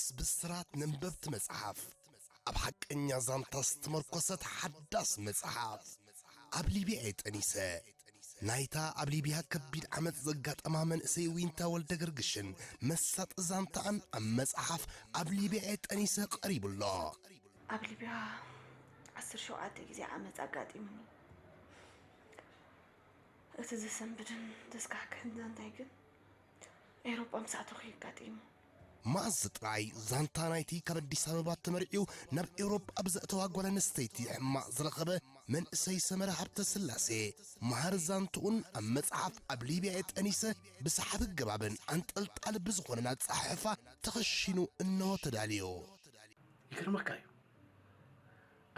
ስ ብስራት ነንበብቲ መጽሓፍ። ኣብ ሓቀኛ ዛንታ ዝተመርኮሰት ሓዳስ መጽሓፍ። ኣብ ሊብያ እየ ጠኒሰ። ናይታ ኣብ ሊብያ ከቢድ ዓመጽ ዘጋጠማ መንእሰይ ዊንታ ወልደ ገርግሽን መሳጢ ዛንታኣን ኣብ መጽሓፍ ኣብ ሊብያ እየ ጠኒሰ ቀሪቡ ኣሎ። ኣብ ሊብያ ዓሰርተ ሸውዓተ ግዜ ዓመጽ ኣጋጢሙኒ። እቲ ዘሰንብድን ዘስካሕክሕን ዛንታይ ግን ኤውሮጳ ምስ ኣተኹ እዩ ኣጋጢሙ። መኣዝ ጥራይ ዛንታ ናይቲ ካብ ኣዲስ ኣበባ ተመርዕዩ ናብ ኤውሮጳ ብዘእተዋ ጓል ኣንስተይቲ ሕማቕ ዝረኸበ መንእሰይ ሰመረ ሃብተስላሴ መሃር ዛንትኡን ኣብ መጽሓፍ ኣብ ሊብያ እየ ጠኒሰ ብሰሓቢ ኣገባብን ኣንጠልጣሊ ብዝኾነን ኣጸሓሕፋ ተኸሺኑ እንሆ ተዳልዩ። ይገርመካ እዩ።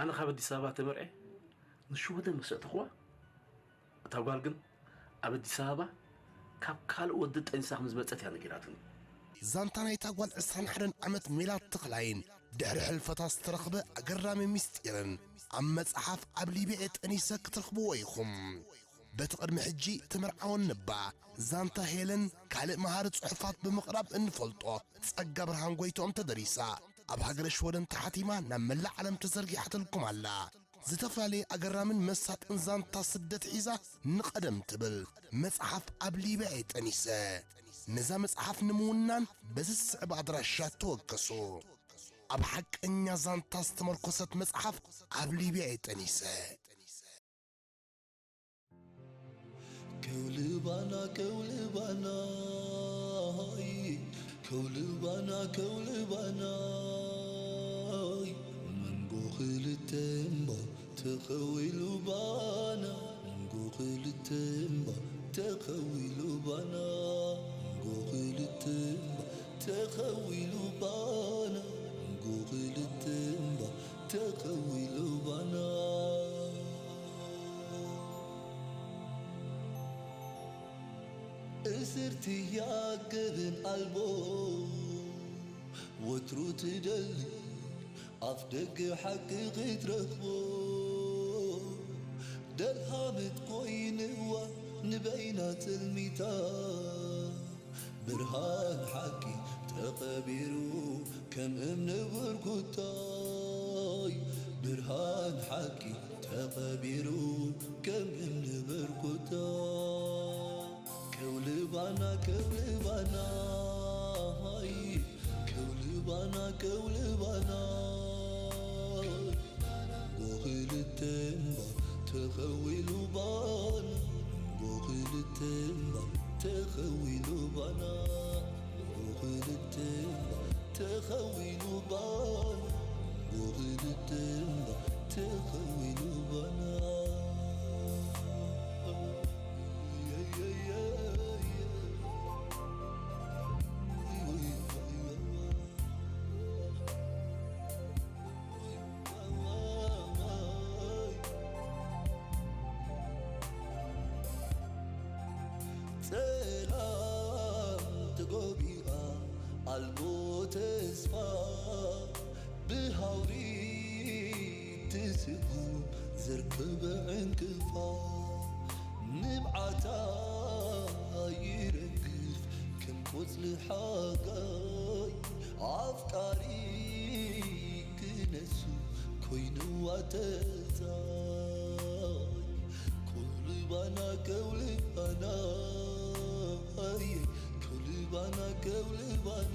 ኣነ ካብ ኣዲስ ኣበባ ተመርዐ ንሽወደን ምስ ኣእተኽዋ፣ እታ ጓል ግን ኣብ ኣዲስ ኣበባ ካብ ካልእ ወዲ ጠኒሳ ከም ዝመጸት እያ ነጊራትኒ። ዛንታ ናይታ ጓል ዕስራን ሓደን ዓመት ሜላት ተኽላይን ድሕሪ ሕልፈታ ዝተረኽበ ኣገራሚ ምስጢርን ኣብ መጽሓፍ ኣብ ሊብያ እየ ጠኒሰ ክትረኽብዎ ኢኹም። በቲ ቅድሚ ሕጂ ተመርዓወን ነባ ዛንታ ሄለን ካልእ መሃሪ ጽሑፋት ብምቕራብ እንፈልጦ ጸጋ ብርሃን ጎይትኦም ተደሪሳ ኣብ ሃገረ ሽወደን ተሓቲማ ናብ መላእ ዓለም ተዘርጊሓትልኩም ኣላ። ዝተፈላለየ ኣገራምን መሳጥን ዛንታ ስደት ሒዛ ንቐደም ትብል መጽሓፍ ኣብ ሊብያ እየ ጠኒሰ። ነዛ መጽሓፍ ንምውናን በዚ ዝስዕብ ኣድራሻ ተወከሱ። ኣብ ሓቀኛ ዛንታ ዝተመርኮሰት መጽሓፍ ኣብ ሊብያ እየ ጠኒሰ። ከውልባና ከውልባና ከውልባና ከውልባና መንጎ ክልተ እምባ ተኸዊሉ ባና መንጎ ክልተ እምባ ተኸዊሉ ባና መንጎ ክልተ እምባ ተኸዊሉ ባና መንጎ ክልተ እምባ ተኸዊሉ ባና እስርቲ ያገብን ኣልቦ ወትሩ ትደሊ ኣፍ ደገ ሓቂ ክትረኽቦ ደልሃመት ኮይንዋ ንበይና ጽልሚታ ብርሃን ሓቂ ተቐቢሩ ከም እምኒ ብርኩታይ ብርሃን ሓቂ ተቐቢሩ ከም እምኒ ብርኩታይ ከውልባና ከውልባና ከውልባና ከውልባና ጎኽልተ እምባ ተኸዊሉ ባና ጎኽልተ እምባ ተኸዊሉ ባና ጎኽልተ እምባ ተኸዊሉ ባና ጎኽልተ እምባ ተኸዊሉ ባና ጸላም ተጎቢኣ ኣልቦ ተስፋ ብሃውሪ ትስጉም ዘርከበ ዕንቅፋ ንብዓታ ይረግፍ ከም ቆጽሊ ሓጋይ ኣፍቃሪ ክነሱ ኮይንዋ ተዛይ ከውልባና ከውልባና ከውልባና ከውልባና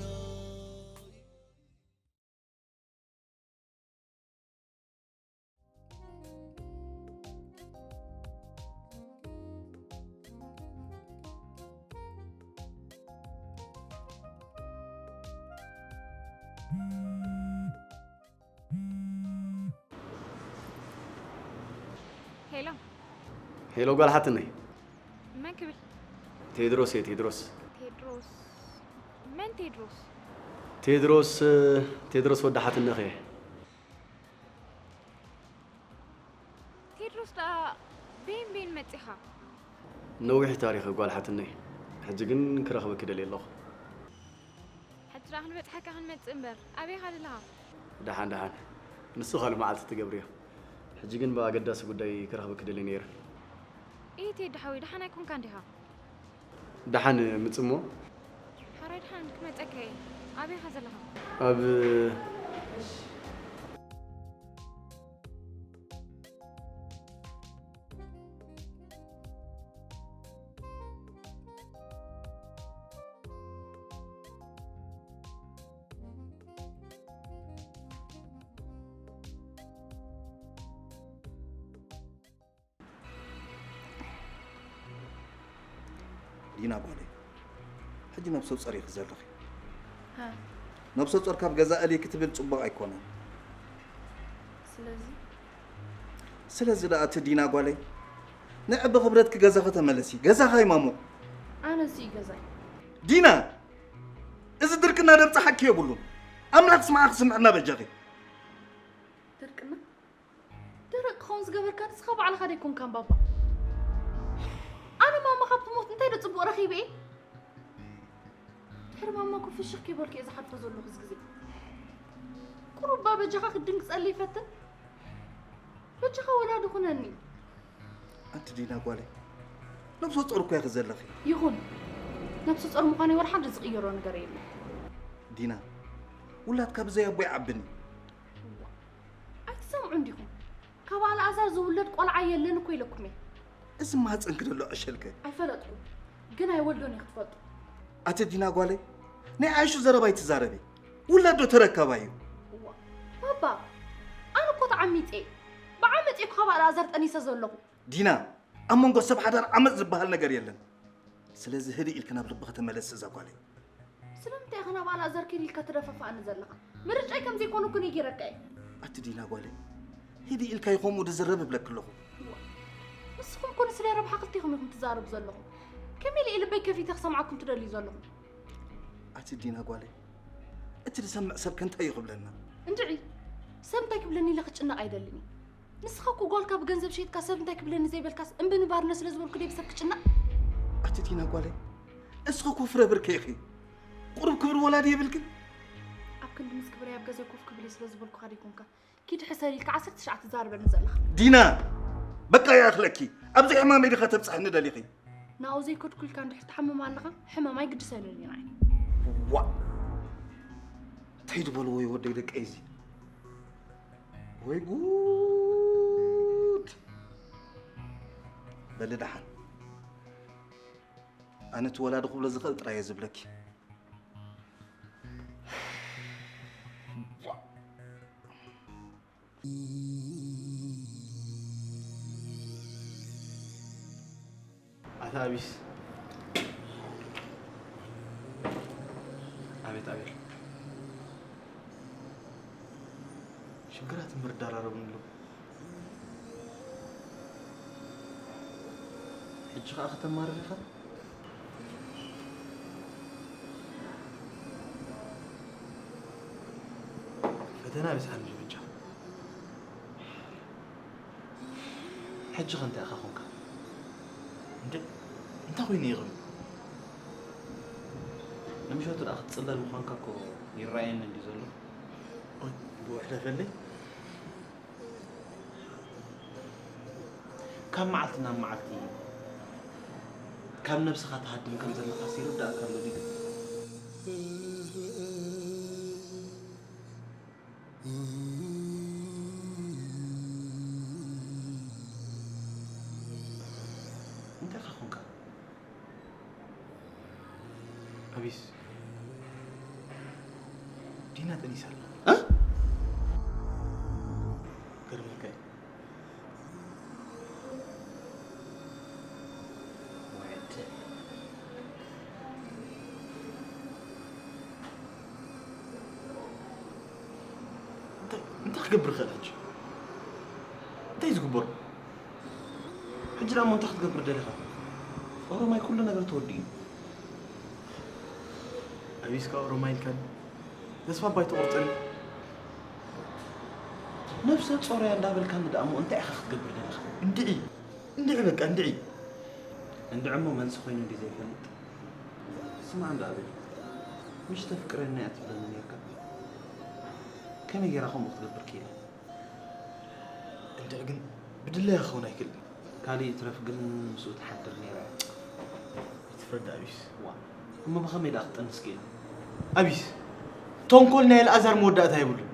ሄሎ ሄሎ ጓል ሓትነይ መን ክብል? ቴድሮስ እየ ቴድሮስ ቴድሮስ መን ቴድሮስ? ቴድሮስ ቴድሮስ ወዲ ሓትነኺ እየ ቴድሮስ ደኣ በይን በይን መጺኻ? ነዊሕ ታሪኽ ጓል ሓትነይ ሕጂ ግን ክረኽበኪ ደልየ ኣለኹ ሕጂ ደኣ ክንበጽሓካ ክንመጽእ እምበር ኣበይ ኢኻ ዘለኻ? ደሓን ደሓን ንሱ ካልእ መዓልቲ ትገብርዮ ሕጂ ግን ብኣገዳሲ ጉዳይ ክረኽበኪ ደልየ ነይረ ኢቴ ደሓዊ ደሓን ኣይኮንካን ዲኻ? ደሓን ምጽሞ ሓራይ ደሓን ክመጸካ እየ ኣበይ ኢኻ ዘለኻ? ኣብ ዲና ጓለይ፣ ሕጂ ነብሰ ጾር ኢኺ ዘለኺ። ሃ፣ ነብሰ ጾር ካብ ገዛ እልይ ክትብል ጽቡቕ ኣይኮነን። ስለዚ ስለዚ ደኣ እቲ ዲና ጓለይ፣ ንዕ ብኽብረትኪ ገዛኺ ተመለሲ። ገዛኺ ኣይማሙቕ። ኣነ እዚ እዩ ገዛይ። ዲና፣ እዚ ድርቅና ደብጻሓኪ የብሉን። ኣምላኽ ስምዓ ክስምዕና በጃኺ። ድርቅና ደረቕ ክኸውን ዝገበርካ ንስኻ ባዕልኻ ደይኮንካን ባባ። ኣነ ማማ ካብ ትሞት እንታይ ዶ ጽቡቕ ረኺበ እየ? ድሕሪ ማማ እኮ ፍሽኽ ከይበልኩ እየ ዝሓልፎ ዘለኹ እዚ ግዜ። ቁሩባ በጃኻ ክትድንግጸለይ ፈትን። በጃኻ ወላዲ ኩነኒ። ኣንቲ ዲና ጓለይ፣ ነብሰ ጾር እኮ ኢኺ ዘለኺ። ይኹን፣ ነብሰ ጾር ምዃነይ ወላ ሓደ ዝቕየሮ ነገር የለን። ዲና፣ ውላድካ ብዘይ ኣቦ ይዓብን እዩ። ኣይትሰምዑ እንዲኹም? ካብ ኣልኣዛር ዝውለድ ቆልዓ የለን እኮ ኢለኩም እየ። እዚ ማህፀንኪ ዘሎ ዕሸልከ? ኣይፈለጥኩም፣ ግን ኣይወልዶን እየ ክትፈልጡ። ኣቲ ዲና ጓለይ፣ ናይ ዓይሹ ዘረባ ኣይትዛረቢ። ውላድ ዶ ተረካባ እዩ? እዋ፣ ባባ፣ ኣነ እኮ ተዓሚፀ እየ። ብዓመፅ እየ እኮ ካብ ኣልኣዛር ጠኒሰ ዘለኹ። ዲና፣ ኣብ መንጎ ሰብ ሓዳር ዓመፅ ዝበሃል ነገር የለን። ስለዚ ህድእ ኢልኪ ናብ ልብኺ ተመለሲ እዛ ጓለይ። ስለምንታይ ኢኻ ናብ ኣልኣዛር ከይድ ኢልካ ትደፋፍኣኒ ዘለኻ? ምርጫይ ከም ዘይኮነ እኮ ነጊረካ እየ። ኣቲ ዲና ጓለይ፣ ህድእ ኢልካ ይኸምኡ ድዝረብ እብለኪ ኣለኹ። እዋ፣ ንስኹም እኮ ንስለ ረብሓ ክልቴኹም ኢኹም ትዛረቡ ዘለኹም። ከመይ ኢለ ልበይ ከፊተ ክሰምዓኩም ትደልዩ ዘለኹም? ኣቲ ዲና ጓለይ፣ እቲ ዝሰምዕ ሰብ ከ እንታይ እዩ ክብለና? እንድዒ፣ ሰብ እንታይ ክብለኒ ኢለ ክጭነቕ ኣይደልን እየ። ንስኻ እኮ ጓልካ ብገንዘብ ሸይጥካ ሰብ እንታይ ክብለኒ ዘይበልካስ እምቢ ንባርነት ስለ ዝበልኩ ደይ ብሰብ ክጭነቕ? ኣቲ ዲና ጓለይ፣ እስኺ እኮ ፍረ ብርከ ኢኺ። ቁሩብ ክብሪ ወላዲ የብልክን? ኣብ ክንዲ ምስ ክብረይ ኣብ ገዛይ ኮፍ ክብል እየ ስለ ዝበልኩኻ ደይኮንካ። ኪድ ሕሰር ኢልካ ዓሰርተ ትሽዓተ ትዛረበኒ ዘለኻ። ዲና፣ በቃ ይኣኽለኪ። ኣብዚ ሕማመይ ዲኻ ተብጽሕኒ ደሊኺ? ናብኡ ዘይከድኩ ኢልካ እንድሕር ትሓምም ኣለኻ፣ ሕማም ኣይግድሰንን እዩ ንዓይ። ዋ፣ እንታይ ዝበልዎ እዩ ወደይ ደቀይ እዚ? ወይ ጉድ! በሊ ደሓን። ኣነ እቲ ወላዲ ክብሎ ዝኽእል ጥራይ እየ ዝብለኪ። ኣታ ኣቢስ። ኣቤት ኣቤል። ሽግራት እምበር ዳራረቡኒ ኣለዉ። ሕጂ ኸኣ ከተማርር ኢኻ? ፈተና በዚሓ ንብል በጃኻ። ሕጂ ኸ እንታይ ኢኻ ኾንካ? እንድዒ እንታይ ኾይነ እየ ኸም ንምሸቱ ደኣ ክትጽለል ምዃንካ እኮ ይረኣየኒ እንድዩ ዘሎ። ኦይ ብኡ ሕለፈለይ። ካብ መዓልቲ ናብ መዓልቲ ካብ ነብስኻ ትሃድም ከም ዘለኻስ ይርድኣካ ኣሎ ድዩ? እንታይ ኢኻ ኾንካ? ኣቢስ ዲና ጠኒሳ ኣላ። እ? ገርመካ እዩ። ወዲ። እንታይ እንታይ ክገብር ይኽእል ሕጂ? እንታይ እዩ ዝግበሮ? ሕጂ ደኣ እሞ እንታይ ክትገብር ደሊኻ? ኦሮማይ ኩሉ ነገር ተወዲኡ። ኣቢስካ ኦሮማይ ኢልካኒ ተስፋ እባ ኣይትቑርጽን። ነብሰ ጾር እያ እንዳበልካኒ ደኣ እሞ እንታይ ኢኻ ክትገብር ደሊኻ? እንድዒ እንድዒ በቃ እንድዒ። እንድዒ እሞ መንሲ ኮይኑ እንድዩ ዘይፈልጥ። ስማዕ እንዳ ኣቤል፣ ምሽ ተፍቅረኒ እያ ትብለኒ ኔርካ። ከመይ ጌራ ከምኡ ክትገብር ክኢላ? እንድዒ ግን ብድለያ ክኸውን ኣይክእልን። ካልእ ይትረፍ ግን ምስኡ ትሓድር ኔራ እያ። ኣይትፍረድ ኣቢስ። ዋእ፣ እሞ ብኸመይ ደኣ ክትጠንስ ክኢላ? ኣቢስ፣ ተንኮል ናይ ኣልኣዛር መወዳእታ የብሉን።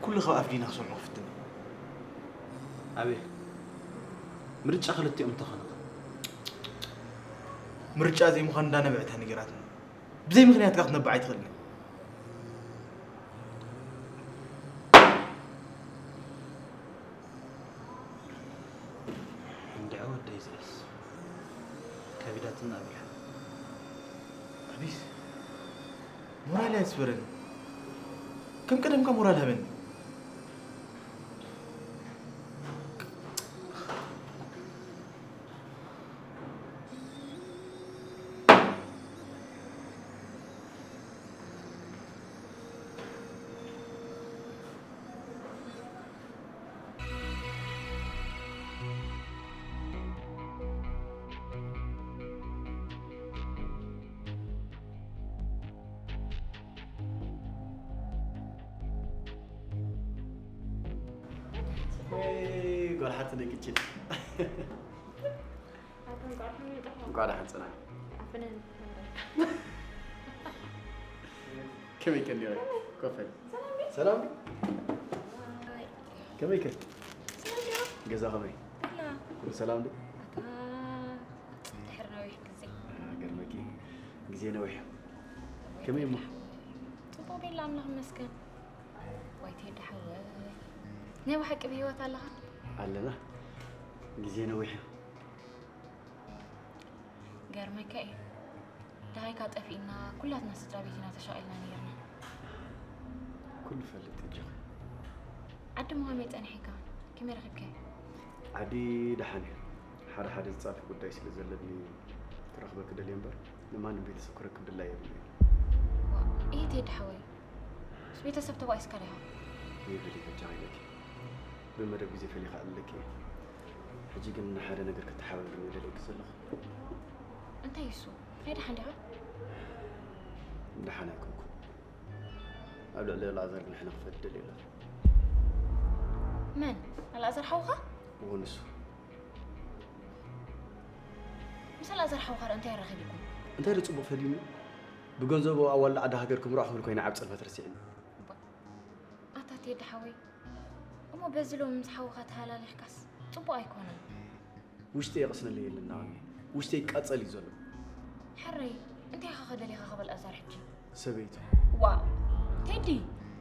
ኩሉ ካብ ኣፍ ዲና ክሰምዖ ክፍትን እየ። ኣቤል፣ ምርጫ ክልቲኦም እንተኾነ? ምርጫ ዘይምዃን እንዳነበዐት እያ ነጊራትኒ። ብዘይ ምኽንያት ከኣ ክትነብዕ ኣይትኽእልን እያ። እንድዒ ወደይ፣ እዚኣስ ከቢዳትና ኣቢላ። ኣቢስ፣ ሞራል እያ ትስበረኒ። ከም ቀደምካ ሞራል ሃበኒ። ወይ ጓል ሓትነይ ቅጭን። ኣታ እንቋዕ ደሓን መጻኻ። እንቋዕ ደሓን ጸናሕ። ኣፍነን። ከመይ ከ እንዲያ? ኮፈል። ሰላም ድዩ? ሰላም ድዩ? ኣይ። ከመይ ከ? ሰላም ድዩ? ገዛ ከመይ? ኣላ። ኩሉ ሰላም ድዩ? ኣታ ድሕሪ ነዊሕ ግዜ። ገርመኪ። ግዜ ነዊሕ እዩ። ከመይ እሞ? ጽቡቕ ቤላ፣ ኣምላኽ ይመስገን። ዋይ ቴዲ ሓወይ። ናይ ብሓቂ ብህይወት ኣለኻ? ኣለና። ግዜ ነዊሕ እዩ። ገርመካ እዩ። ደሃይካ ጠፊእና፣ ኩላትና ስድራ ቤት ኢና ተሻቒልና ነይርና። ኩሉ ፈልጥ እጆኺ። ዓዲ ሞ ከመይ ጸኒሕካ? ከመይ ረኺብካዮ? ዓዲ ደሓን እየ። ሓደ ሓደ ዝጻፊ ጉዳይ ስለ ዘለኒ ክረኽበኪ ደልየ እምበር፣ ንማንም ቤተሰብ ክረክብ ድላይ የብለይን። ዋ፣ እሂ ቴዲ ሓወይ፣ ምስ ቤተሰብ ተባኢስካ ዲኻ? የብለይ በጃኺ ኢለኪ። ብመደብ ግዜ ፈሊኻ ኣለኪ። ሕጂ ግን ንሓደ ነገር ክተሓባበርኒ ደልየኪ ዘለኹ። እንታይ እሱ? ናይ ደሓን ዲኻ? ደሓን ኣይኮንኩን። ኣብ ልዕሊ ኣልኣዛር ግን ሕነ ክፈዲ ደልየ ኣለኹ። መን? ኣልኣዛር ሓውኻ? እወ፣ ንሱ። ምስ ኣልኣዛር ሓውኻ ደኣ እንታይ ኣራኺብኩም? እንታይ ዶ ጽቡቕ ፈሊኒ? ብገንዘቡ ኣዋልድ ዓዲ ሃገር ክምርዖ ክብል ኮይነ ዓብ ጸልማት ረሲዕኒ። እባ፣ ኣታ ቴዲ ሓወይ፣ እሞ በዚ ሎሚ ምስ ሓውኻ ተሃላሊኽካስ ጽቡቕ ኣይኮነን። ውሽጠይ የቕስነለይ የለን ናኦሚ፣ ውሽጠይ ይቃጸል እዩ ዘሎ። ሕረይ፣ እንታይ ኢኻ ከ ደሊኻ ካብ ኣልኣዛር ሕጂ? ሰበይቱ። ዋ፣ ቴዲ!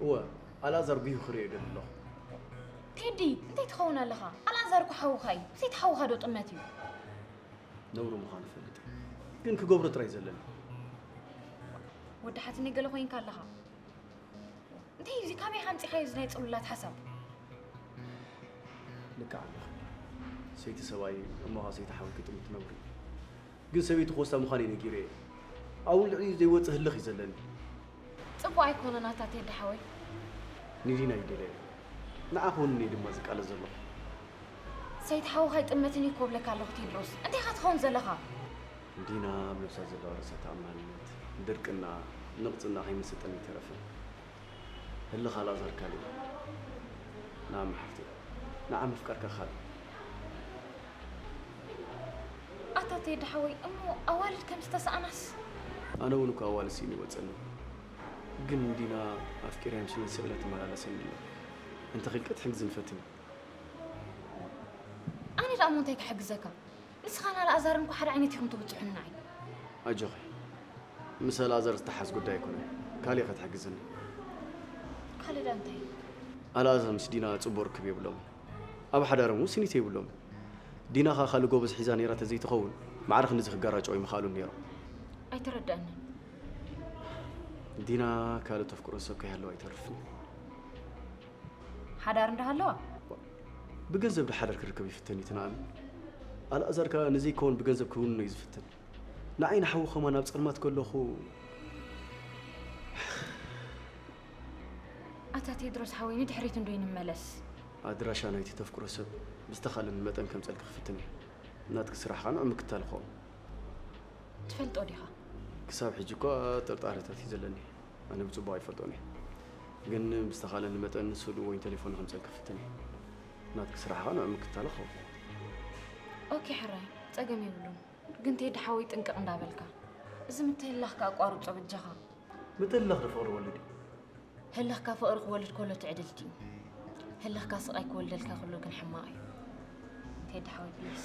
እወ፣ ኣልኣዛር ጉሂ ክርእዮ ይደሊ ኣለኹ። ቴዲ፣ እንታይ ትኸውን ኣለኻ? ኣልኣዛር እኮ ሓውኻ እዩ። ብሰይቲ ሓውኻ ዶ ጥመት እዩ? ነውሪ ምዃኑ እፈልጥ እየ። ግን ክገብሮ ጥራይ እዩ ዘለኒ። ወዲ ሓትነይ ገለ ኮይንካ ኣለኻ። እንታይ እዩ እዚ? ካበይ ኣምጺኻዮ እዚ ናይ ጽሉላት ሓሳብ? ልክዕ ኣለኺ። ሰይቲ ሰብኣይ እሞ ኸኣ ሰይቲ ሓወይ ክጥምት ነውሪ እዩ። ግን ሰበይቲ ክወስዳ ምዃነይ ነጊረዮ እየ። ኣብኡ ልዕሊኡ ዘይወጽእ ህልኽ እዩ ዘለኒ። ጽቡቕ ኣይኮነን ኣታ ቴዲ ሓወይ። ንዲና ይደልያ እየ። ንዓ ክውንን እየ ድማ ዝቃለስ ዘለኹ። ሰይቲ ሓውኻ ኣይጥመትን እዩ እኮ እብለካ ኣለኹ ቴድሮስ። እንታይ ኢኻ ትኸውን ዘለኻ? ዲና ኣብ ነብሳ ዘለዋ ርእሰ ተኣማንነት፣ ድርቅና፣ ንቕጽና ከይመሰጠኒ ኣይተረፈን። ህልኽ ኣልኣዛር ካልእ እዩ። ንዓ እሞ ሓፍተይ፣ ንዓ ምፍቃርካ ካልእ። ኣታ ቴዲ ሓወይ፣ እሞ ኣዋልድ ከም ዝተሰኣናስ? ኣነ እውን እኮ ኣዋልድ ስኢኑ ይወጸኒ። ግን ዲና ኣፍቂረያ ምስ መሰላ ትመላለሰኒ ኣላ። እንተኺኢልካ ትሕግዝኒ ፈትኒ። ኣነ ደኣ እሞ እንታይ ክሕግዘካ? ንስኻን ኣልኣዛርን እኮ ሓደ ዓይነት ኢኹም ትብጽሑኒ ንዓይ። ኣጆኺ፣ ምስ ኣልኣዛር ዝተሓዝ ጉዳይ ኣይኮነን። ካልእ ኢኻ ትሕግዝኒ። ካልእ ደኣ እንታይ? ኣልኣዛር ምስ ዲና ጽቡቕ ርክብ የብሎምን። ኣብ ሓዳሮም እውን ስኒት የብሎምን። ዲና ኸኣ ካልእ ጎበዝ ሒዛ ነይራ ተዘይትኸውን፣ ማዕረ ክንድዚ ክጋራጨው ኣይምኸኣሉን ነይሮም። ኣይተረድኣንን። ዲና ካልእ ተፍቅሮ ሰብ ከይሃለዋ ኣይተርፍን። ሓዳር እንዳሃለዋ? ብገንዘብ ዶ ሓዳር ክርከብ ይፍተን እዩ ትንኣምን? ኣልኣዛር ከኣ ንዘይከውን ብገንዘብ ክውንኖ እዩ ዝፍትን። ንዓይ ንሓዉ ከማን ኣብ ጸልማት ከለኹ። ኣታ ቴድሮስ ሓወይ፣ ንድሕሪት እንዶ ይንመለስ። ኣድራሻ ናይቲ ተፍቅሮ ሰብ ብዝተኻእለኒ መጠን ከምጸልኪ ክፍትን እየ። ናትኪ ስራሕ ኸኣ ንዑ ምክታል ይኸውን። ትፈልጦ ዲኻ? ክሳብ ሕጂ እኳ ጥርጣረታት እዩ ዘለኒ። ኣነ ብጽቡቕ ኣይፈልጦን እየ። ግን ብዝተኻእለኒ መጠን ስእሉ ወይ ቴሌፎኑ ከምጸልኪ ክፍትን እየ። ናትኪ ስራሕ ኸኣ ንዑ ምክታል ይኸውን። ኦኬ ሕራይ፣ ጸገም የብሉን። ግን ቴዲ ሓወይ ጥንቅቕ እንዳበልካ። እዚ ምትህልላኽካ ኣቋርጾ በጃኻ። ምትለኽ ዶ ፍቕሪ ወልድ እዩ? ህልኽካ ፍቕሪ ክወልድ ከሎ ትዕድልቲ እዩ። ህልኽካ ስቓይ ክወልደልካ ከሎ ግን ሕማቕ እዩ። ቴዲ ሓወይ ፕሊስ።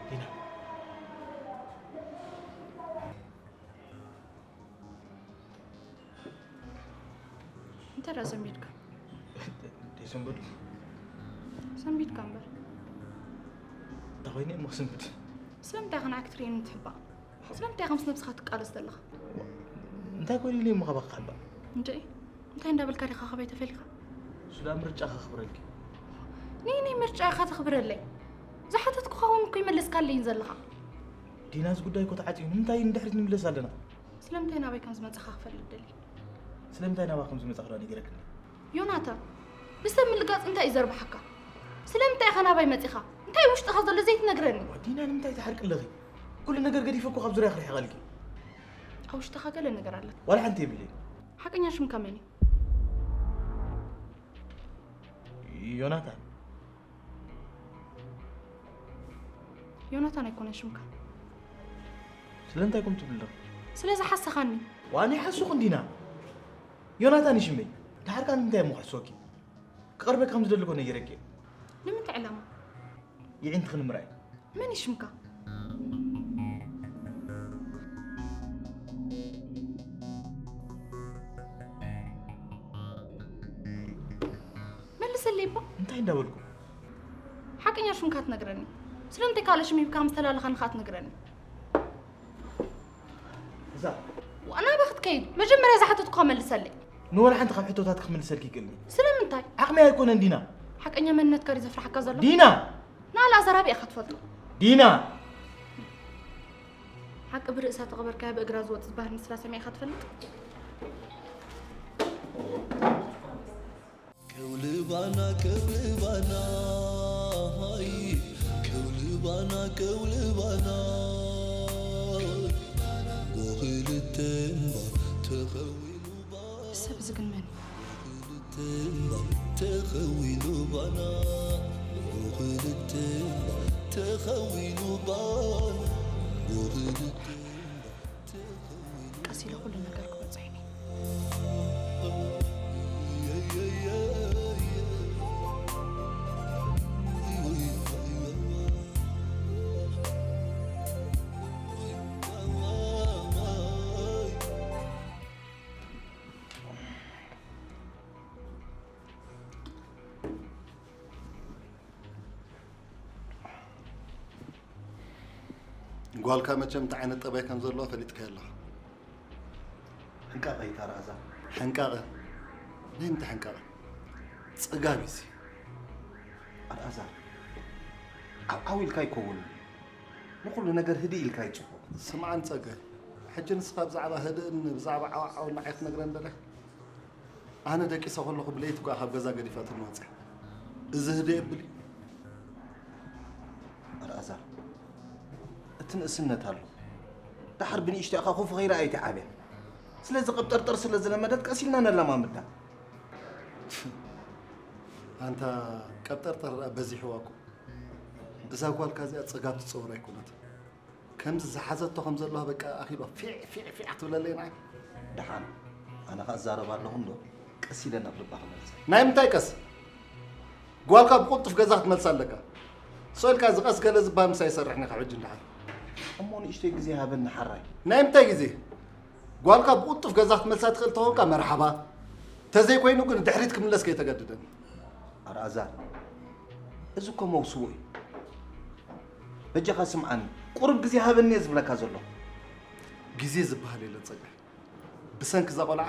ዲና፣ እንታይ ደኣ ሰንቢድካ? ደይሰንበዱ ሰንቢድካ እምበር። እንታይ ኮይነ እሞ ክስንብድ? ስለምንታይ ኢኻ ንዓይ ክትርእየኒ ትሕባእ? ስለምንታይ ኢኻ ምስ ነብስኻ ትቃለስ ዘለኻ? እንታይ ኮይኑ ኢለ እሞ ካባኻ ክሕባእ? እንድዒ እንታይ እንዳበልካ ዲኻ ካባይ ተፈሊኻ? እሱ ደኣ ምርጫ ከኽብረልኪ። ንይ ንይ ምርጫ ኢኻ ተኽብረለይ። ዝሓተትኩኻ እውን እኮ ይመለስካለይን ዘለኻ። ዲና፣ እዚ ጉዳይ እኮ ተዓፅዩ፣ ንምንታይ ንድሕሪት ንምለስ ኣለና? ስለምንታይ ናባይ ከም ዝመጻኻ ክፈልጥ ደሊ። ስለምንታይ ናባኻ ከም ዝመጻኹ ዶ ነጊረክኒ? ዮናታን፣ ብሰብ ምልጋጽ እንታይ እዩ ዘርብሓካ? ስለምንታይ ኢኻ ናባይ መጺኻ? እንታይ ውሽጥኻ ዘሎ ዘይትነግረኒ? ዋ ዲና፣ ንምንታይ ትሓርቂ ኣለኺ? ኩሉ ነገር ገዲፈ እኮ ካብ ዙርያኺ ርሒቐልኪ። ኣብ ውሽጥኻ ገለ ነገር ኣለካ። ዋላ ሓንቲ የብለይን። ሓቀኛ ሽምካ መን እዩ? ዮናታን። ዮናታን ኣይኮነን ሽምካ። ስለምንታይ ከምኡ ትብሊ ኣለኺ? ስለ ዝሓሰኻኒ። ዋኒ ሓሱኹ እንዲና። ዮናታን እዩ ሽመይ። ድሓር ከኣ ንምንታይ እሞ ክሕስወኪ? ክቐርበኪ ከም ዝደሊ እኮ ነጊረኪ እየ። ንምንታይ ዕላማ? የዒንትኺ ንምርኣይ። መን እዩ ሽምካ? መልሰለይ እባ። እንታይ እንዳበልኩ? ሓቀኛ ሽምካ ትነግረኒ። ስለምንታይ ካልእ ሽም ሂብካ ከም ዝተላለኻኒ ከኣ ትነግረኒ? እዛ ዋና በኽትከይድ መጀመርያ ዝሓተትኩኻ መልሰለይ። ንወላ ሓንቲ ካብ ሕቶታት ክምልሰልኪ ይክእልኒ። ስለምንታይ? ዓቕሚ ኣይኮነን ዲና። ሓቀኛ መንነትካ ድዩ ዘፍርሓካ ዘሎ? ዲና! ንኣልኣዛር ኣበይ ኢኻ ትፈልጦ? ዲና! ሓቂ ብርእሳ ተቐበርካያ ብእግራ ዝወጽእ ዝበሃል ምስላ ሰሚዕካ ትፈልጥ? ከውልባና ከውልባና ሃይ ከውልባና ከውልባና ብኽልተ እምባ ተኸዊሉ ባና ሰብ እዚ ግን መን እዩ? ብኽልተ እምባ ተኸዊሉ ባና ብኽልተ እምባ ተኸዊሉ ባና ብኽልተ እምባ ተኸዊሉ ቀስ ኢለ ኩሉ ነገር ክወጽእ ኢኒ። ጓልካ መቸም እንታይ ዓይነት ጠባይ ከም ዘለዎ ፈሊጥካዮ ኣለኻ። ሕንቃቐ እዩ ኣልኣዛር። ሕንቃቐ? ናይ ምንታይ ሕንቃቐ? ጽጋብ እዩ እዚ። ኣልኣዛር፣ ዓብዓው ኢልካ ኣይከውንን። ንኹሉ ነገር ህድእ ኢልካ እዩ ጽቡቕ። ስምዓኒ ጸጋይ፣ ሕጂ ንስኻ ብዛዕባ ህድእን ብዛዕባ ዓውዓውን ንዓይ ክትነግረኒ ደሊኻ? ኣነ ደቂሰ ከለኹ ብለይቲ እኳ ካብ ገዛ ገዲፋትኒ ወጺኣ። እዚ ህድእ የብል እዩ። ኣልኣዛር፣ እቲ ንእስነት ኣሎ። ደሓር ብንእሽቶ ኢኻ ኮፍ ከይዳ ኣይትዓብያ። ስለዚ ቀብጠርጠር ስለ ዝለመደት ቀስ ኢልና ነለማምዳ። ኣንታ ቀብጠርጠር ደኣ በዚሕዋ እኮ። እዛ ጓልካ እዚኣ ጽጋብ ትጸወር ኣይኮነትን። ከምዚ ዝሓዘቶ ከም ዘለዋ በቃ ኣኺባ ፊዕ ፊዕ ፊዕ ክትብለለይ ንዓይ። ደሓን ኣነ ኸኣ እዛረብ ኣለኹ እንዶ። ቀስ ኢለ ናብ ልባ ክመልሳ። ናይ ምንታይ ቀስ? ጓልካ ብቕልጡፍ ገዛ ክትመልሳ ኣለካ። ስቕ ኢልካ እዚ ቀስ ገለ ዝበሃል ምሳይ ይሰርሕ ኒኻ ሕጂ እንድሓር። እሞ ንእሽተይ ግዜ ሃበኒ ሓራይ። ናይ ምንታይ ግዜ? ጓልካ ብቕልጡፍ ገዛ ክትመልሳ ትኽእል ተኾንካ መርሓባ። ተዘይኮይኑ ግን ድሕሪት ክምለስ ከይተገድደኒ። ኣልኣዛር፣ እዚ እኮ መውስቦ እዩ። በጃኻ ስምዓኒ፣ ቁሩብ ግዜ ሃበኒ እየ ዝብለካ ዘለኹ። ግዜ ዝበሃል የለን ጸጋይ። ብሰንኪ እዛ ቆልዓ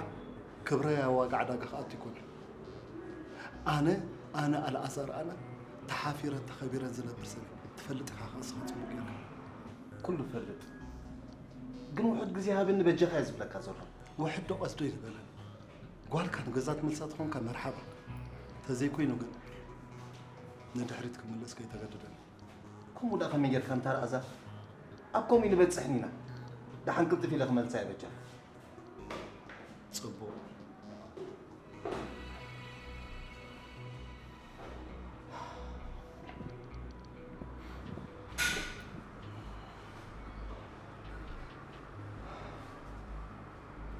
ክብረይ ኣብ ዋጋ ዕዳጋ ክኣቱ ኣይኮነን። ኣነ፣ ኣነ ኣልኣዛር ኣነ ተሓፊረን ተኸቢረን ዝነብር ሰብ እየ። ትፈልጥ ኢኻ ከኣ ንስኻ ጽቡቕ ጌርካ። ኩሉ እፈልጥ። ግን ውሑድ ግዜ ሃበኒ በጃኻ እየ ዝብለካ ዘለኹ። ውሑድ ዶ ቀስ ዶ ኣይትበለን። ጓልካ ንገዛ ትመልሳ ተኾንካ መርሓባ። ተዘይኮይኑ ግን ንድሕሪት ክምለስ ከይተገድደኒ። ከምኡ ደኣ ከመይ ጌርካ እንታ ኣልኣዛር? ኣብ ከምኡ ንበጽሕን ኢና። ደሓን ቅልጥፍ ኢለ ክመልሳ እየ በጃኻ። ጽቡቕ።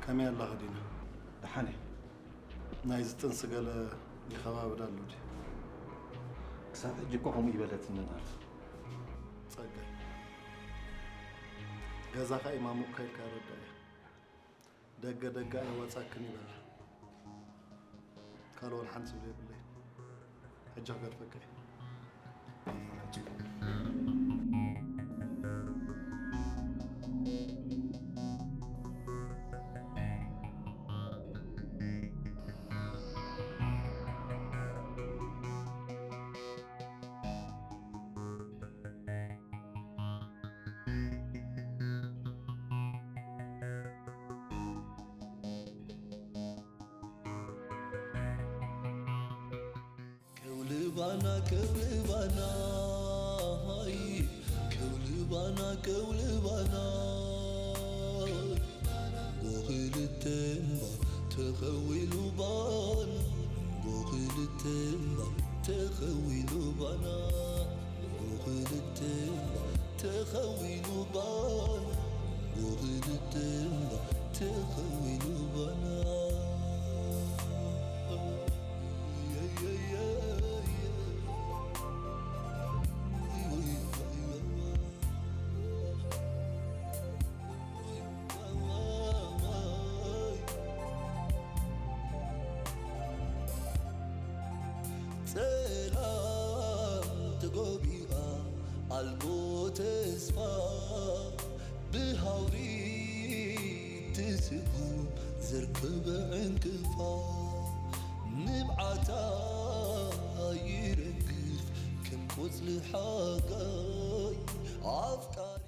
ከመይ ኣላኺ ዲና? ደሓን እየ። ናይዚ ጥንሲ ገለ ይኸባብድ ኣሎ ድዩ? ክሳብ ሕጂ እኮ ከምኡ ይበለትኒ ናት። ጸጋይ፣ ገዛኻ ኢማሙካ ኢልካ ረዳእያ። ደገ ደገ ኣየዋጻክን ይበል። ካልእ ወላ ሓንቲ ዝብሎ የብለይ። ሕጂ ክገድፈካ እየ። ከውልባና ከውልባና ሃይ ከውልባና ከውልባና ጎኽልተምባ ተኸዊሉ ባን ጎኽልተምባ ተኸዊሉ ባና ጎኽልተምባ ተኸዊሉ ባን ጎኽልተምባ ተኸዊሉ ባና ጸላም ተጎቢኣ ኣልቦ ተስፋ ብሃውሪ ትስጉም ዘርከበ ዕንቅፋ ንብዓታ ይረግፍ ከም ቆጽሊ ሓጋይ ኣፍቃሪ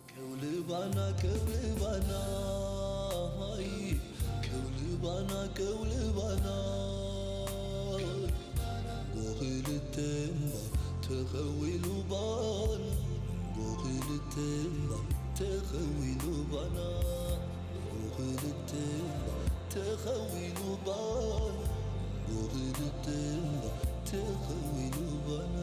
ከውልባና ከውልባና ሃይ ከውልባና ከውልባና ጎኽልተ እምባ ተኸዊሉ ባን ጎኽልተ እምባ ተኸዊሉ ባና።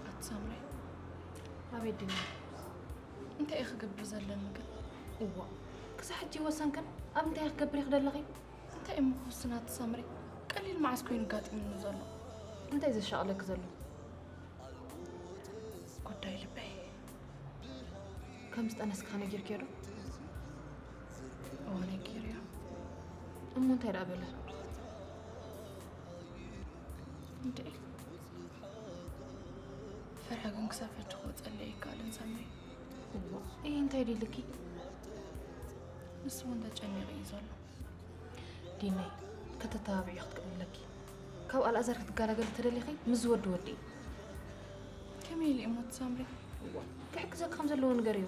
ኣቲ ሳምሪ፣ ኣቤት ድንያ፣ እንታይ እየ ክገብር ዘለኒ ግን? እዋ፣ ክሳብ ሕጂ ይወሰንክን? ኣብ እንታይ እየ ክገብር እየ ክደለኺ? እንታይ እሞ ክውስን ኣቲ ሳምሪ? ቀሊል መዓስ ኮይኑ ጋጢሙኒ ዘሎ? እንታይ ዘሻቕለኪ ዘሎ? ጉዳይ ልበይ። ከም ዝጠነስካ ነጊርክዮ ዶ? እወ ነጊርዮ። እሞ እንታይ ደኣ በለ? እንዴ፣ ፍርሒ ግን ክሳብ ሕጂ ክወፀለይ ኣይከኣለን ሳምሪ። እዋ፣ እይ እንታይ ደልኪ? ንሱ እውን ተጨኒቑ እዩ ዘሎ። ዲነይ፣ ከተተባብዕዮ ክትክእሊ ኣለኪ። ካብ ኣልኣዛር ክትገላገሊ ተደሊኺ፣ ምስ ዝወዲ ወዲ። ከመይ ኢሉ ይሞት ሳምሪ? እዋ፣ ክሕግዘኪ ከም ዘለዎ ንገርዮ።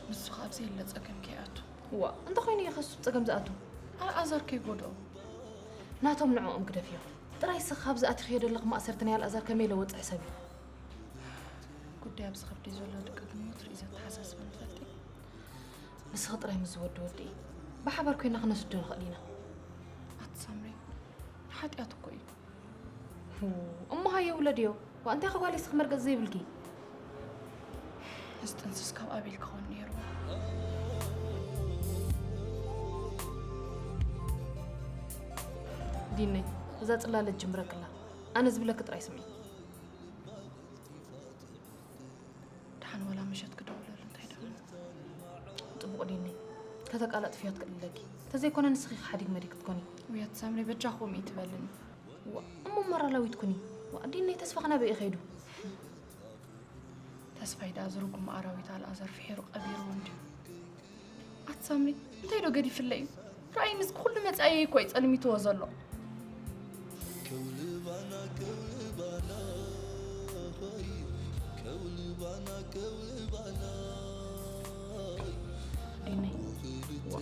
ንሱ ካብ ዘየለ ጸገም ከይኣቱ። እዋ፣ እንተኾይኑ እዩ ከሱ ጸገም ዝኣቱ። ኣልኣዛር ከይጎድኦ። ናቶም ንዕኦም ግደፍዮ። ጥራይ ስኽ ካብዚ ኣቲኽዮ ዘለኺ ማእሰርቲ ናይ ኣልኣዛር ከመይ ኢለ ወጽእ ሕሰብዮ። ጉዳይ ኣብዚ ከብዲ ዘሎ ደቂ ግን ወትሩ እዩ ዘተሓሳስበኒ ትፈልጢ። ንስኺ ጥራይ ምስ ዝወዲ ወዲ ብሓባር ኮይና ክነስዶ ንኽእል ኢና። ኣቲ ሳምሪ፣ ሓጢኣት እኮ እዩ። ሁ፣ እሞ ሃየ ውለድዮ። ዋ፣ እንታይ ኸ ጓል እስኺ መርገጽ ዘይብልኪ? እዚ ጥንስስ ካብ ኣቤል ክኸውን ነይርዎ። ዲነይ፣ እዛ ጽላለ ጅምረክላ። ኣነ ዝብለኪ ጥራይ ስምዒ። ደሓን ዋላ ምሸት ክደውለሉ እንታይ ደኣ? ጽቡቕ ዲኒ፣ ከተቃላጥፍዮ ትክእሊ ኣለኪ። እንተዘይኮነ ንስኺ ሓዲግ መዲግ ክትኮኒ። ውያት ሳምሪ በጃኹም እዩ ትበልኒ። ዋ፣ እሞ እሞ ኣራዊት ኩኒ። ዋ፣ ዲኒ ተስፋ ክናበይ እዩ ከይዱ? ተስፋይ ደኣ ዝርጉም ኣራዊት ኣልኣዛር ፍሒሩ ቀቢርዎ እንድዩ። ኣቲ ሳምሪ፣ እንታይ ዶ ገዲፍለይ እዩ? ርኣይ፣ ምስ ኩሉ መጻኢየይ እኮ እዩ ጸልሚትዎ ዘሎ። ዲነይ፣ ዋ።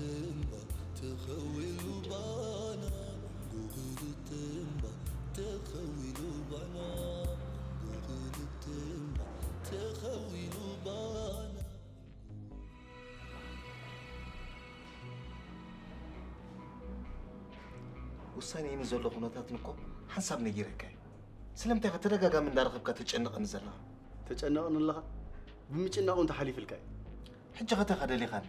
ውሳኔ ንዘሎ ኩነታትን እኮ ሓንሳብ ነጊረካ እየ። ስለምንታይ ከ ተደጋጋሚ እንዳረኸብካ ተጨንቐኒ ዘለኻ? ተጨንቐኒ ኣለኻ? ብምጭናቑ እንተ ሓሊፍልካ እዩ። ሕጂ ኸ እንታይ ከ ደሊኻኒ?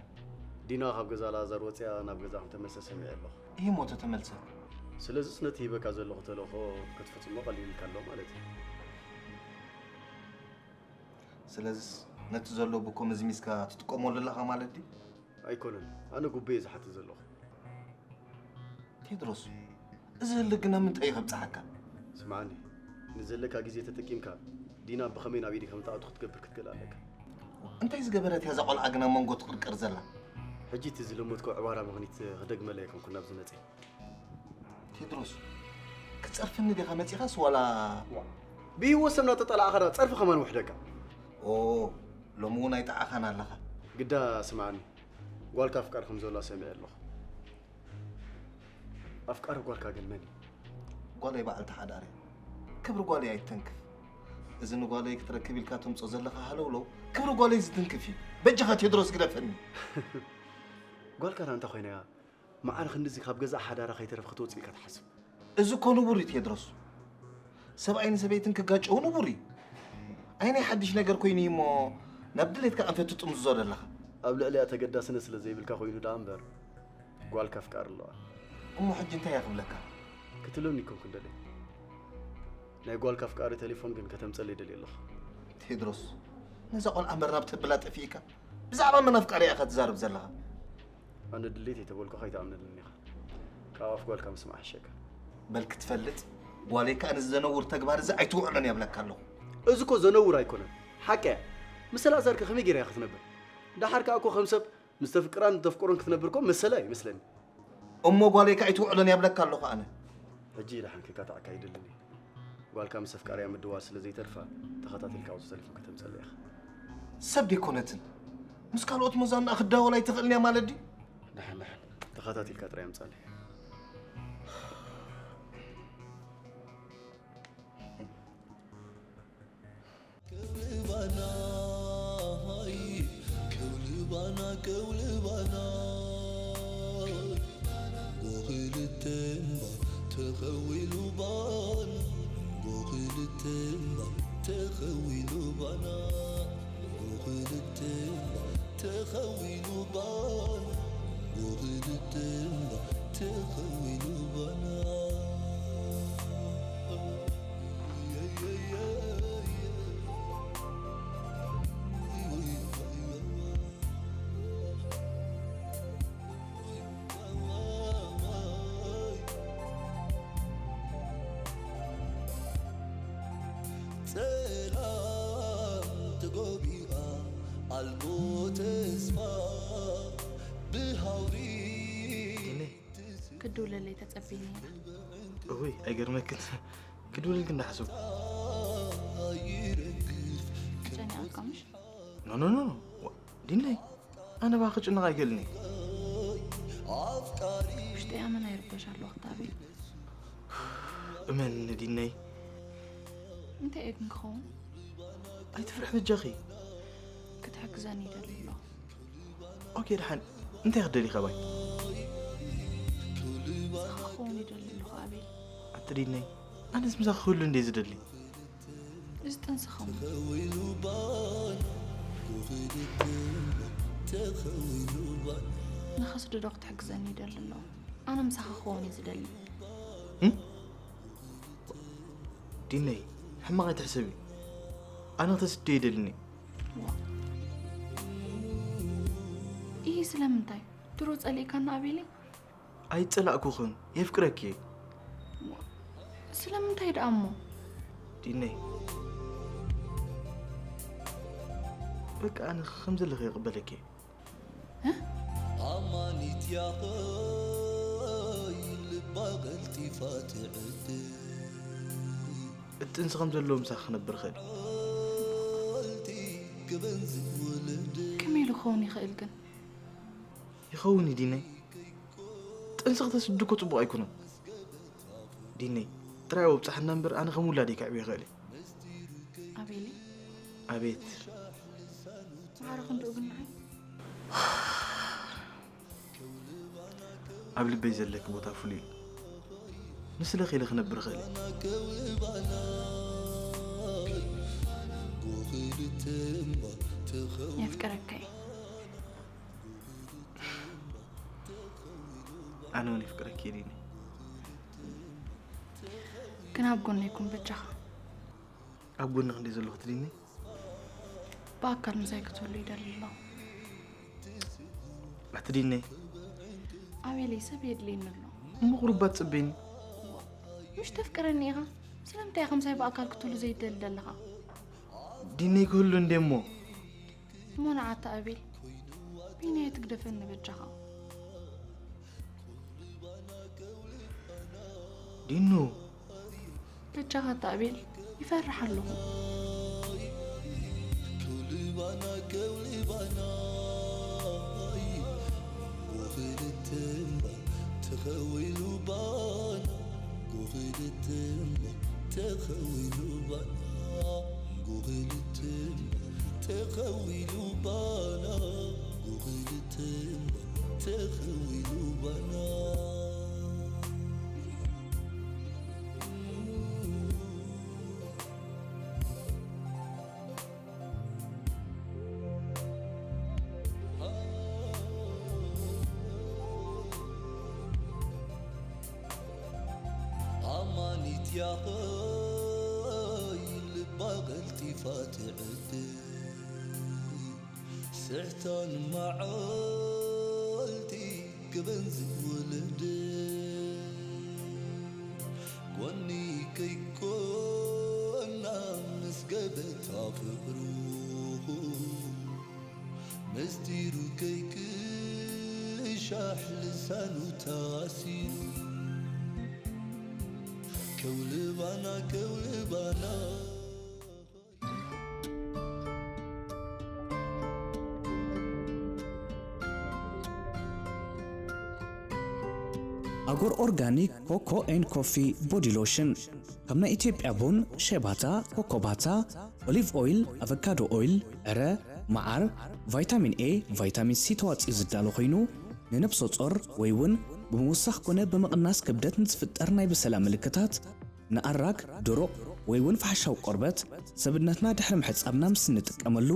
ዲና ካብ ገዛ ኣልኣዛር ወፂኣ ናብ ገዛ ከም ተመልሰ ሰሚዐ ኣለኹ። እሂ እሞ ተተመልሰ? ስለዚስ ነቲ ሂበካ ዘለኹ ተልእኾ ክትፍፅሞ ቀሊልልካ ኣሎ ማለት እዩ። ስለዚስ ነቲ ዘሎ ብኮ መዝሚዝካ ትጥቀመሉ ኣለኻ ማለት ድዩ? ኣይኮነን፣ ኣነ ጉቦ እየ ዝሓትት ዘለኹ። ቴድሮስ፣ እዚ ህልክ ናብ ምንታይ እዩ ከብጽሓካ? ስምዓኒ፣ ንዘለካ ግዜ ተጠቂምካ ዲና ብኸመይ ናብ ኢደይ ከም ትኣቱ ክትገብር ክትክእል ኣለካ። እንታይ ዝገበረት እያ እዛ ቆልዓ ግን ኣብ መንጎ ትቕርቀር ዘላ? ሕጂ እቲ ዝለመድኮ ዕባራ ምኽኒት ክደግመላ ኣይኮንኩን ናብዚ መጺእ። ቴድሮስ፣ ክትጸርፈኒ ዲኻ መጺኻስ ዋላ? ዋ፣ ብህይወት ሰብ እናተጠላዕኻ ዳ ጸርፊ ከማን ውሕደካ። ኦ፣ ሎሚ እውን ኣይጠዓኻን ኣለኻ። ግዳ ስምዓኒ፣ ጓልካ ኣፍቃሪ ከም ዘላ ሰሚዐ ኣለኹ። ኣፍቃሪ ጓልካ ግን መን እዩ? ጓለይ በዓልቲ ሓዳር እያ። ክብሪ ጓለይ ኣይትተንክፍ። እዚ ንጓለይ ክትረክብ ኢልካ ተምጾ ዘለኻ ሃለውለው ክብሪ ጓለይ ዝትንክፍ እዩ። በጃኻ ቴድሮስ ግደፈኒ። ጓልካ ዳ እንታይ ኮይና እያ? ማዕረ ክንድዚ ካብ ገዛእ ሓዳራ ከይተረፍ ክትወጽእ ኢልካ ትሓስብ? እዚ እኮ ንቡር እዩ ቴድሮስ። ሰብኣይን ሰበይትን ክጋጨው ንቡር እዩ። ኣይ ናይ ሓድሽ ነገር ኮይኑ እዩ እሞ ናብ ድሌትካ ኣንፈት ትጥምዝዞ ዘለኻ። ኣብ ልዕሊኣ ተገዳስነት ስለ ዘይብልካ ኮይኑ ደኣ እምበር ጓልካ ኣፍቃሪ ኣለዋ። እሞ ሕጂ እንታይ እያ ክብለካ? ክትብለኒ ይኮንኩ እንደልየ። ናይ ጓልካ ኣፍቃሪ ቴሌፎን ግን ከተምጸለይ ደልየ ኣለኹ። ቴድሮስ፣ ነዛ ቆልዓ መርናብ ተብላ ጠፊእካ ብዛዕባ መን ኣፍቃሪ ኢኻ ትዛረብ ዘለኻ? ኣነ ድሌት እየ ተበልኩ ከይትኣምነልኒ ኢኻ። ካብ ኣፍ ጓልካ ምስማዕ ይሕሸካ። በል ክትፈልጥ ጓለይ ከኣ ንዚ ዘነውር ተግባር እዚ ኣይትውዕሎን እየ እብለካ ኣለኹ። እዚ እኮ ዘነውር ኣይኮነን፣ ሓቂ እያ። ምስ ኣልኣዛር ከ ከመይ ገይራ እያ ክትነብር? ደሓር ከኣ እኮ ከም ሰብ ምስ ተፍቅራን ተፍቅሮን ክትነብር እኮ መሰላ እዩ መስለኒ። እሞ ጓለይ ከኣ ኣይትውዕሎን እየ እብለካ ኣለኹ ኣነ። ሕጂ ደሓን ክካታዕካ ኣይደልን እየ። ጓልካ ምስ ኣፍቃሪኣ ምድዋል ስለ ዘይተርፋ ተኸታቲልካ ኣብዚ ተሌፎን ከተምጸላ ኢኻ። ሰብ ደይኮነትን ምስ ካልኦት መዛንኣ ክዳወል ኣይትኽእልን እያ ማለት ድዩ? ደሓን ደሓን ተኸታቲልካ ጥራይ ኣምጻለይ። ባና ከውሊ ባና ጎኽልተ እምባ ተኸዊሉ ባና ጎኽልተ እምባ ተኸዊሉ ባና ጎኽልተ እምባ ተኸዊሉ ባና ጎኽልተ እምባ ተኸዊሉ ባና። ጸላም ተጎቢኣ ኣልቦ ተስፋ ብሃውሪ ክድውለለይ ተጸቢኒ ኢና። እውይ ኣይገርመክን። ክድውልልክ እንዳሓሰብኩ ጨኒቓካ ምሽ? ኖ ኖ ኖ ኖ። ዋ፣ ዲነይ ኣነ ባ ክጭነቕ ኣይክእልኒ። ውሽጢ ኣመና ይርበሽ ኣለኹ ታቤል። እመን ዲነይ እንታይ እየ ግን ክኸውን? ኣይትፍርሕ ብጃኺ። ክትሕግዘኒ ይደሊ ኣለኹ። ኦኬ ደሓን እንታይ ክደሊ ኸባይ? ንስኻ ክኸውን ይደሊ ኣለኹ ኣቤል። ኣቲ ዲነይ ኣነስ ምሳኺ ክህሉ እንደ ዝደሊ። እዚ ጥንስኻ እሞ ተኸዊሉ ባና ጎኽልተ እምባ ተኸዊሉ ባና ንኸስድዶ ክትሕግዘኒ ይደሊ ኣለኹ። ኣነ ምሳኻ ክኸውን እዩ ዝደሊ። ዲነይ ሕማቕ ኣይትሕሰቢ። ኣነ ክተስድዮ ይደልኒ። ይህ ስለምንታይ ድሮ ጸሊእካና ኣቤለይ? ኣይጸላእኩኽን የፍቅረኪ እየ። ስለምንታይ ደኣ እሞ? ዲነይ በቃ ኣነ ከም ዘለኺ ይቕበለኪ እየ። ኣማኒት ያኸይ ልባ ቀልጢፋ ትዕድል እቲ ጥንሲ ከም ዘለዎ ምሳኺ ክነብር ኽእል ቀልጢ ክበን ዝውልድ ከመይ ኢሉ ክኸውን ይኽእል ግን? ይኸውን እዩ ዲነይ። ጥንሲ ክተስድዱ እኮ ጽቡቕ ኣይኮነን ዲነይ። ጥራይ ኣብጽሓና እምበር ኣነ ከም ውላደይ ከዕብዮ ይኽእል እየ። ኣቤሊ ኣቤት ማዕረ ክንድኡ ግን ንዓይ ኣብ ልበይ ዘለኪ ቦታ ፍሉይ እዩ። ንስለኺ ኢለ ክነብር እኽእል እየ። የፍቅረካ እየ። ኣነ እውን የፍቅረኪ እየ ዲኒ። ግን ኣብ ጎነይ ኩን በጃኻ። ኣብ ጎንኺ እንደ ዘለኹ ትድኒ። ብኣካል ምሳይ ክትህሉ ይደሊ ኣለኹ። ኣትድኒ። ኣቤለይ ሰብ የድልየኒ ኣሎ። እሞ ቁሩባ ትጽበይኒ። ምሽ ተፍቅረኒ ኢኻ? ስለምንታይ ኢኻ ምሳይ ብኣካል ክትህሉ ዘይትደሊ ዘለኻ? ዲነይ ክህሉ እንደ እሞ። እሞ ንዓታ ኣቤል ቢንያይ ትግደፈኒ በጃኻ። ዲኑ። በጃኻ ኣታ ኣቤል ይፈርሕ ኣለኹ። ከውልባና ከውልባና ጎኽልትምባ ተኸዊሉ ባና ጎኽልትምባ ተኸዊሉ ባና ጎኽልትምባ ተኸዊሉ ባና ጎኽልትምባ ተኸዊሉ ባና ኣማኒት ያኸይ ልባ ቀልጢፋ ትዕድል ስሕታን መዓልቲ ክበን ዝወለደ ጎኒ ከይኮና ምስ ገበታ ፍቕሩ መስጢሩ ከይቅሻሕ ልሳኑ ታሲሩ ከውልባና ከውልባና ኣጎር ኦርጋኒክ ኮኮ ኤንድ ኮፊ ቦዲ ሎሽን ካብ ናይ ኢትዮጵያ ቡን፣ ሸባታ፣ ኮኮባታ፣ ኦሊቭ ኦይል፣ ኣቨካዶ ኦይል፣ ዕረ፣ መዓር፣ ቫይታሚን ኤ፣ ቫይታሚን ሲ ተዋፂኡ ዝዳሎ ኮይኑ፣ ንነብሰ ጾር ወይ እውን ብምውሳኽ ኮነ ብምቕናስ ክብደት ንዝፍጠር ናይ ብሰላ ምልክታት፣ ንኣራግ፣ ድሩቕ ወይ እውን ፋሕሻዊ ቆርበት፣ ሰብነትና ድሕሪ ምሕጻብና ምስ እንጥቀመሉ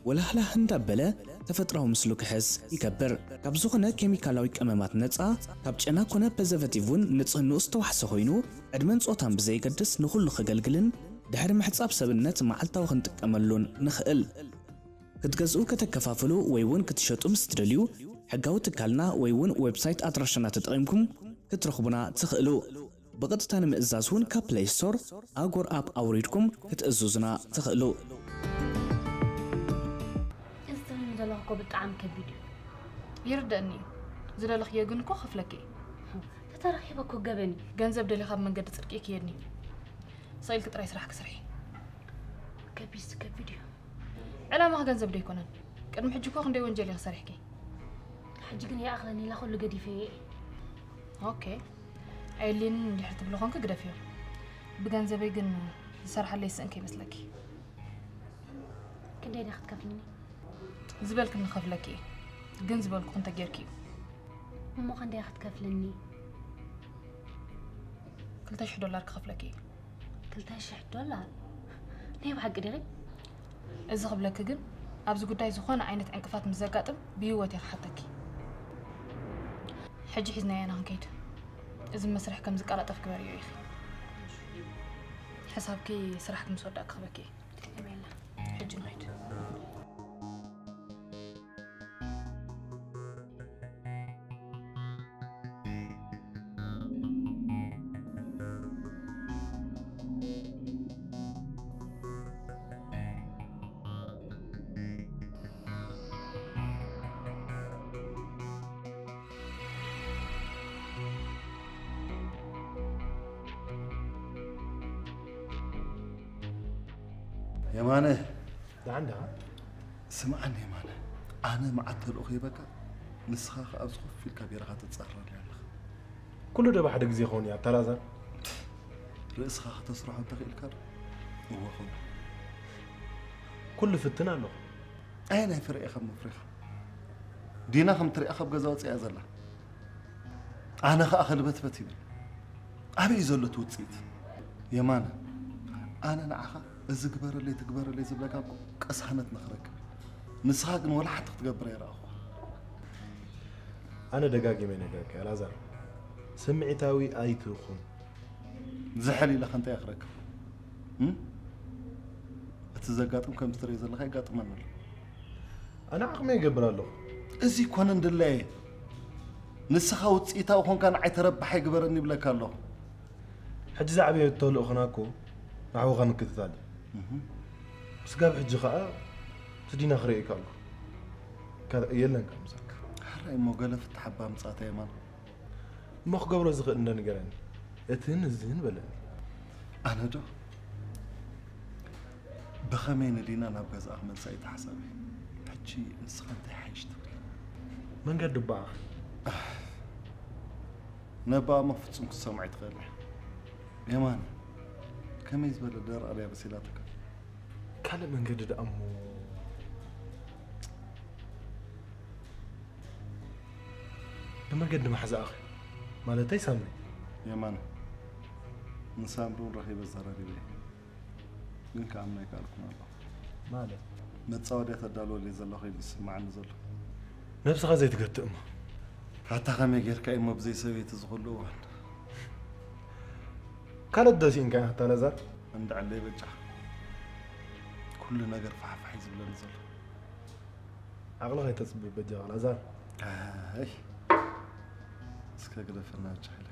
ወላህላህ እንዳበለ ተፈጥራዊ ምስሉ ክሕዝ ይገብር። ካብ ዝኾነ ኬሚካላዊ ቀመማት ነጻ፣ ካብ ጨና ኮነ ፕሪዘርቬቲቭ እውን ንጽህንኡ ዝተዋሕሰ ኮይኑ፣ ዕድመን ጾታን ብዘየገድስ ንኹሉ ከገልግልን ድሕሪ ምሕጻብ ሰብነት መዓልታዊ ክንጥቀመሉን ንኽእል። ክትገዝኡ፣ ከተከፋፍሉ ወይ እውን ክትሸጡ ምስ ትደልዩ፣ ሕጋዊ ትካልና ወይ እውን ዌብሳይት ኣድራሻና ተጠቒምኩም ክትረኽቡና ትኽእሉ። ብቐጥታ ንምእዛዝ እውን ካብ ፕለይ ስቶር ኣጎር ኣፕ ኣውሪድኩም ክትእዝዙና ትኽእሉ። እዚ ትብልኒ ዘለኹ እኮ ብጣዕሚ ከቢድ እዩ። ይርደእኒ እዩ። ዝደለኽዮ ግን እኮ ከፍለኪ እየ። ተተረኺበ እኮ ገበን እዩ። ገንዘብ ደሊኻ ብመንገዲ ጽድቂ እየ ክየድኒ። ስቕ ኢልኪ ጥራይ ስራሕ ክስርሒ። ከቢድ ዝከቢድ እዩ። ዕላማኺ ገንዘብ ዶ ኣይኮነን? ቅድሚ ሕጂ እኮ ክንደይ ወንጀል ኢኺ ሰሪሕኪ። ሕጂ ግን ይኣኽለኒ ኢለ ኩሉ ገዲፈዮ እየ። ኦኬ። ኣየድልየንን እንድሕር ትብሊ ኾንኪ ግደፍዮ። ብገንዘበይ ግን ዝሰርሓለይ ስእን ከይመስለኪ። ክንደይ ዲኻ ክትከፍልኒ? ዝበልክኒ ክኸፍለኪ እየ። ግን ዝበልኩ እንተጌርኪ እዩ። እሞ ክንደይ ክትከፍልኒ? ክልተ ሽሕ ዶላር ክኸፍለኪ እየ። ክልተ ሽሕ ዶላር? ናይ ብሓቂ ዲኺ? እዚ ክብለኪ ግን ኣብዚ ጉዳይ ዝኾነ ዓይነት ዕንቅፋት ምስ ዘጋጥም ብህይወት እየ ክሓተኪ። ሕጂ ሒዝናዮ ኢና ክንከይድ። እዚ መስርሕ ከም ዝቀላጠፍ ግበርዮ ኢኺ። ሕሳብኪ ስራሕኪ ምስ ወዳእኪ ክህበኪ እየ። ሕጂ ንኸይድ። የማነ ደሓን ዲኻ? ስምዓኒ የማነ፣ ኣነ መዓት ተልእኾ ሂበካ፣ ንስኻ ከኣ ኣብዚ ኮፍ ኢልካ ቢራኻ ተጻርረኒ ኣለኻ። ኩሉ ዶ ብሓደ ግዜ ይኸውን እዩ ኣታ ላዛር? ርእስኻ ከተስርሖ እንተኽኢልካ ዶ? እወ ኸውን። ኩሉ ፍትን ኣለኹ። ኣየናይ ፍረ ኢኻ መፍሪኻ? ዲና ከም ትሪኣ ካብ ገዛ ወፂኣ ዘላ? ኣነ ኸኣ ከልበትበት ይብል። ኣበይ እዩ ዘሎ እቲ ውፅኢት? የማነ፣ ኣነ ንዓኻ እዚ ግበረለይ ትግበረለይ ዝብለካ እኮ ቅሳነት ንኽረክብ እዩ። ንስኻ ግን ወላ ሓንቲ ክትገብር ኣይረኣኹ። ኣነ ደጋጊመ ነግረካ እየ ላዛር፣ ስምዒታዊ ኣይትኹን። ዝሕል ኢለ ከንታይ ክረክብ? እም? እቲ ዘጋጥም ከምቲ ትሪኦ ዘለኻ የጋጥመኒ ኣሎ። ኣነ ዓቕመይ ይገብር ኣለኹ። እዚ ኮነ እንድለየ ንስኻ ውፅኢታዊ ኾንካ ንዓይ ተረባሓይ ግበረኒ ይብለካ ኣለኹ። ሕጂ ዝዓበየ ተልእኾና እኮ ንዓኹኻ ምክትታል እዩ። እህም። ስጋብ ሕጂ ኸዓ ስዲና ክርእየካ ኣለኹ። ካልእ የለን ካብ ምሳካ። ሕራይ እሞ ገለ ፍትሓባ ምጻእታ የማን። እሞ ክገብሮ ዝኽእል እንዶ ንገረኒ። እትን እዝን በለኒ። ኣነ ዶ ብኸመይ ንዲና ናብ ገዛኣ ክመልሳ እዩ እቲ ሓሳበይ። ሕጂ ንስኻ እንታይ ሓይሽ ትብል? መንገዲ እባ ነባኣ እሞ ፍጹም ክትሰምዖ ኣይትኽእልን። የማን ከመይ ዝበለ ደረቕ ድያ በሲላትካ? ካልእ መንገዲ ደኣ እሞ ብመገዲ መሓዛኣኸ ማለተይ ሳምሪ። የማን ንሳምሪ እውን ረኺበ ዘራሪበ እየ። ግን ክኣምና ኣይከኣልኩን ኣለኹ። ማለት መጻወድያ ተዳልወለይ ዘላ ኮይኑ ይስምዓኒ ዘሎ። ነብስኻ ዘይትገትእ እሞ ኣታ ከመይ ጌርካ እሞ ብዘይ ሰበይቲ ዝኹሉ እዋን ካልእ ዶ ስኢንካ ኢኻ ኣታ ላዛር? እንድዕለይ በጃ ኩሉ ነገር ፋሕፋሕ እዩ ዝብለኒ ዘሎ። ዓቕሊ ከይተጽቢ በጃኻ ላዛር። ኣይ እስከ ግደፈና ብቻ ኢለካ።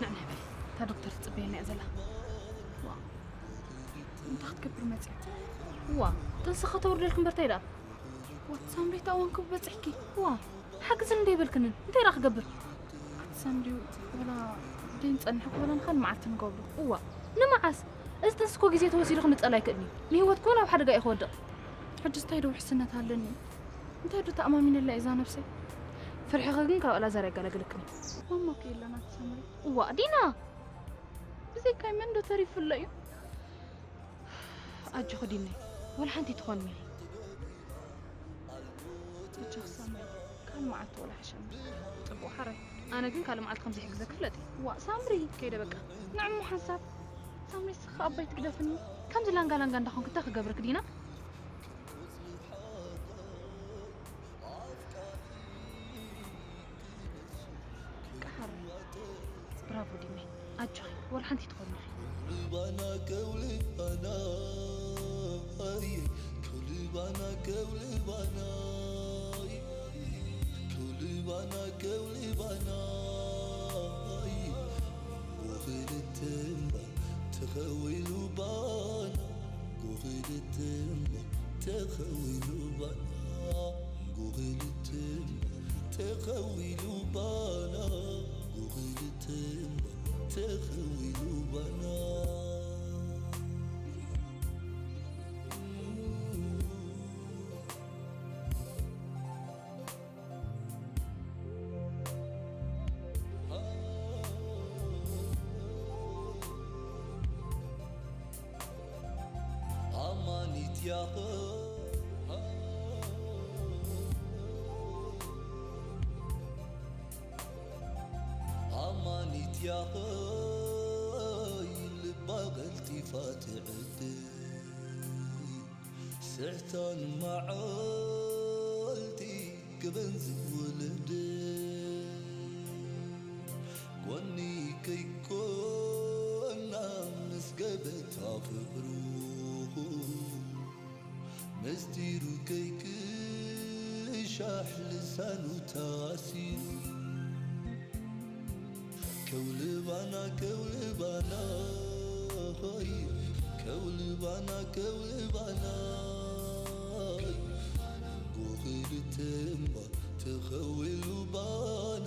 ንዕና በል፣ እታ ዶክተር ትጽበየና እያ ዘላ። ዋ፣ እንታይ ክትገብር መጽያ? ዋ፣ ጥንሲ ከተውርደልክ እምበር እንታይ ደኣ? ዋት ሳምሪ፣ እታ እዋን ክቡ በጽሕኪ። ዋ፣ ሓግዝን እንደ ይበልክንን እንታይ ደኣ ክገብር? ኣቲ ሳምሪ፣ ወላ ደይን ጸንሕ ክበላን ኻን መዓልቲ ንገብሮ። እዋ፣ ንመዓስ? እዚ ጥንሲ እኮ ግዜ ተወሲዱ ክንጸል ኣይክእልን እዩ። ንህይወት ኮን ኣብ ሓደጋ እዩ ክወድቕ። ሕጂ እንታይ ዶ ውሕስነት ኣለኒ? እንታይ ዶ ተኣማሚነላ እዛ ነብሰይ? ፍርሕኺ ግን ካብ ኣላዛር ኣይገላግለክን እዩ። ማማ እኮ የላን ኣቲ ሳምሪ። እዋ፣ ዲና! ብዘይካይ መን ዶ ተሪፉ ኣሎ እዩ? ኣጆኺ ዲነይ፣ ወላ ሓንቲ ትኾኒ ኢኺ። ኣጆኺ ሳምሪ፣ ካልእ መዓልቲ ወላ ሓሸና። ጽቡቕ ሓራይ። ኣነ ግን ካልእ መዓልቲ ከም ዘይሕግዘኪ ፍለጢ። ዋእ ሳምሪ! ከይደ በቃ። ንዕሙ ሓንሳብ። ሳምሪ፣ እስኺ ኣባይ ትግደፍኒ። ከምዚ ላንጋ ላንጋ እንዳኾንኪ እንታይ ክገብርኪ ዲና? ቀሓር። ብራቮ ዲመይ፣ ኣጆኺ፣ ወላ ሓንቲ ትኾኒ ኢኺ። ልባና ከው ልባና፣ ኣይ፣ ከው ልባና፣ ከው ልባና፣ ከው ልባና፣ ከው ልባና፣ ኣይ፣ ወኽልተ እምባ ተኸዊሉ ባና። ጉኽልትምባ ተኸዊሉ ባና፣ ጉኽልትምባ ተኸዊሉ ባና፣ ጉኽልትምባ ተኸዊሉ ባና። ኣማኒት ያኸ ኣማኒት ያኸ ልባ ቀልጢፋ ትዕድል ስሕታን መዓልቲ ክበን ዝወለደ ጎኒ ከይኮና ምስ ገበታ ፍቕሩ ምስጢሩ ከይክሻሕ ልሳኑ ታሲሩ ከውልባና ከውልባና ሆይ ከውልባና ከውልባና ጉኽልተ እምባ ተኸዊሉ ባና